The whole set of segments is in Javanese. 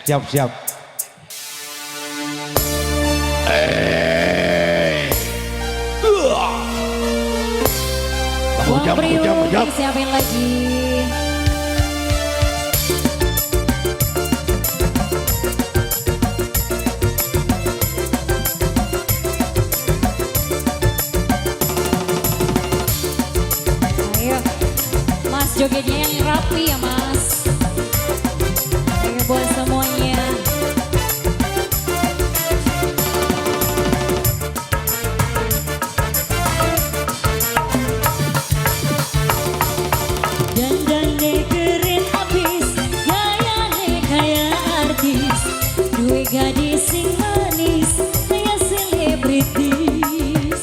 Siap, siap. Eh. Wong Jam, Priuk jam, jam. Disiapin lagi. Ayo, Mas, jogetnya yang rapi ya, Mas. Ayo buat semuanya. Dandane keren abis, gayane kaya artis, duwe gadis sing manis, kaya selebritis.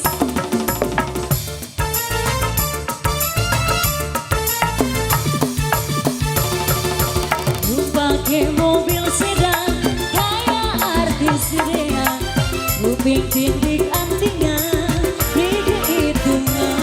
Numpake mobil sedan, kaya artis gedean, kuping tindik antingan, gigi hitungan.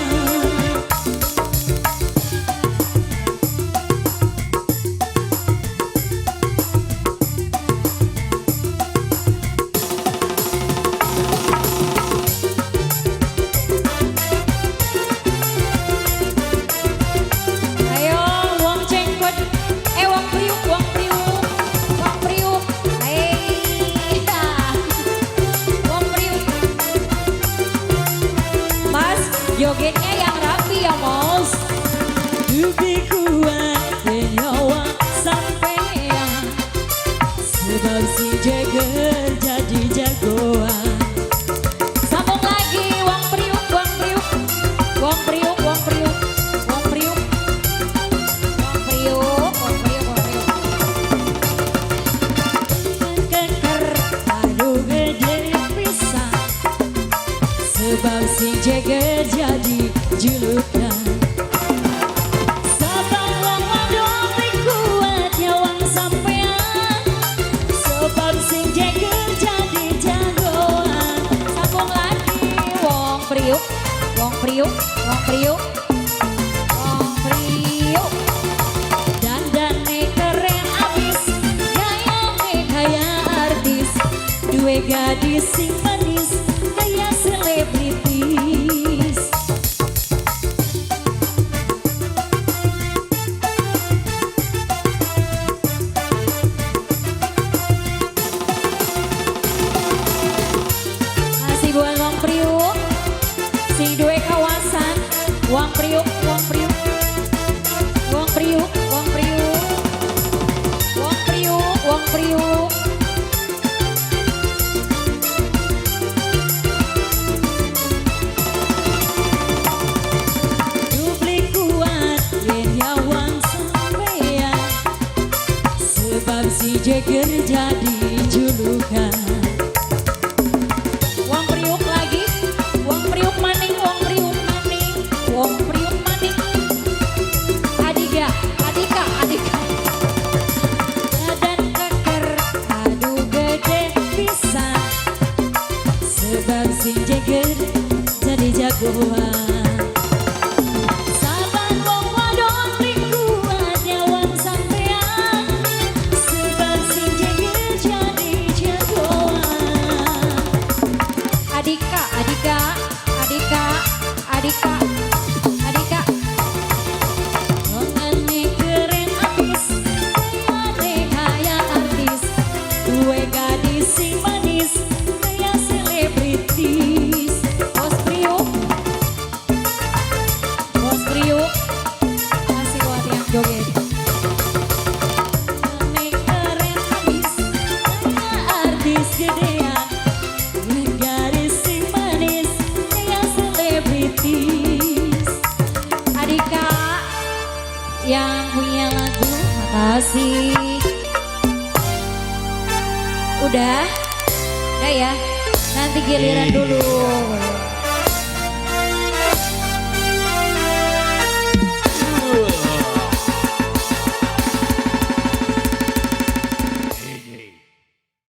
Ayo, wong cengkot, eh wong priuk, wong priuk, wong priuk, hei, wong priuk. Mas, jogetnya yang rapi ya, Mas. Lebih kuat nyawa sampean, sebab si Jagger jadi jagoan. Sambung lagi, wong priuk, wong priuk, wong priuk, wong priuk, wong priuk. Wong priuk, wong priuk, wong priuk. Keker, aduh gede pisan, sebab si Jagger jadi julukan. Saban wong wadon beli kuat nyawang sampean, sebab sing Jagger jadi jagoan. Sambung lagi, wong priuk, wong priuk, wong priuk, wong priuk. Dandane keren abis, gayane kaya artis, duwe gadis sing manis, kaya selebritis. Masih buat wong priuk, sing duwe kawasan, wong priuk, wong priuk, wong priuk, wong priuk, wong priuk, wong priuk. Dubli kuat yen nyawang sampean, sebab si Jagger jadi julukan. Wong priuk lagi, wong priuk maning, wong priuk maning, wong priuk maning. Adiga, Adika, Adika. Badan keker, aduh gede pisan, sebab si Jagger jadi jagoan. Saban wong wadon beli kuat nyawang sampean, sebab si Jagger jadi jagoan. Adika, Adika, Adika, Adika, Adika. Wongane keren abis, gayane kaya artis, duwe gadis sing manis, kaya selebritis. Bos Priuk, Bos Priuk, masih buat yang joget. Gayane keren abis, kaya artis gedean, duwe gadis sing manis, kaya selebritis. Adika yang punya lagu, makasih. Udah? Udah ya? Nanti giliran dulu.